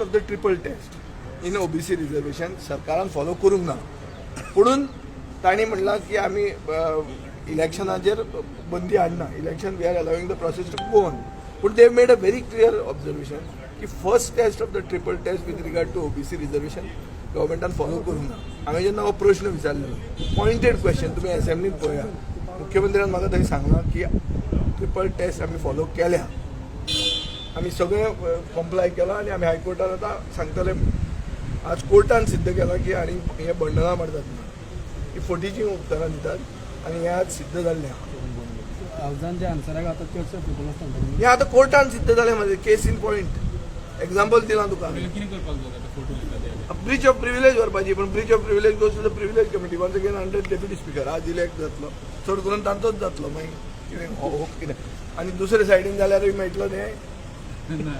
test of the triple test in OBC reservation सरकारान follow करूंक ना. पुणून तांणी म्हणलां की आमी इलेक्शनाचेर बंदी हाडना, election, we are allowing the process to go on. पूण they made a very clear observation की first test of the triple test with regard to OBC reservation गव्हर्मेंटान follow करूंक ना. हांवें जेन्ना हो प्रश्न विचारलेलो, पॉयंटेड क्वेश्चन, तुमी असेंब्लीत पळया, मुख्यमंत्र्यान म्हाका थंय सांगलां की ट्रिपल टेस्ट आमी फॉलो केल्या, आमी सगळें कंप्लाय केलां आनी आमी हायकोर्टान आतां सांगतले. आज कोर्टान सिद्ध केलां की आनी हे बंडलां मारतात ना, ही फटीचीं उत्तरां दितात आनी हें आज सिद्ध जाल्लें आहा. हावजान जे आन्सराक आता चडशे अप्रुवल आसता. हें आतां कोर्टान सिद्ध जालें. म्हाजें केस इन पॉयंट एग्जाम्पल दिलां तुका. कितें करपाक जाय आतां फोटो दिता ते? ब्रीच ऑफ प्रिविलेज व्हरपाची, पण breach of privilege goes to the Privilege Committee once again under Deputy Speaker. आज इलेक्ट जातलो, चड करून तांचोच जातलो. मागीर कितें हो कितें आनी दुसरे सायडीन जाल्यारूय मेळटलो तें. ना.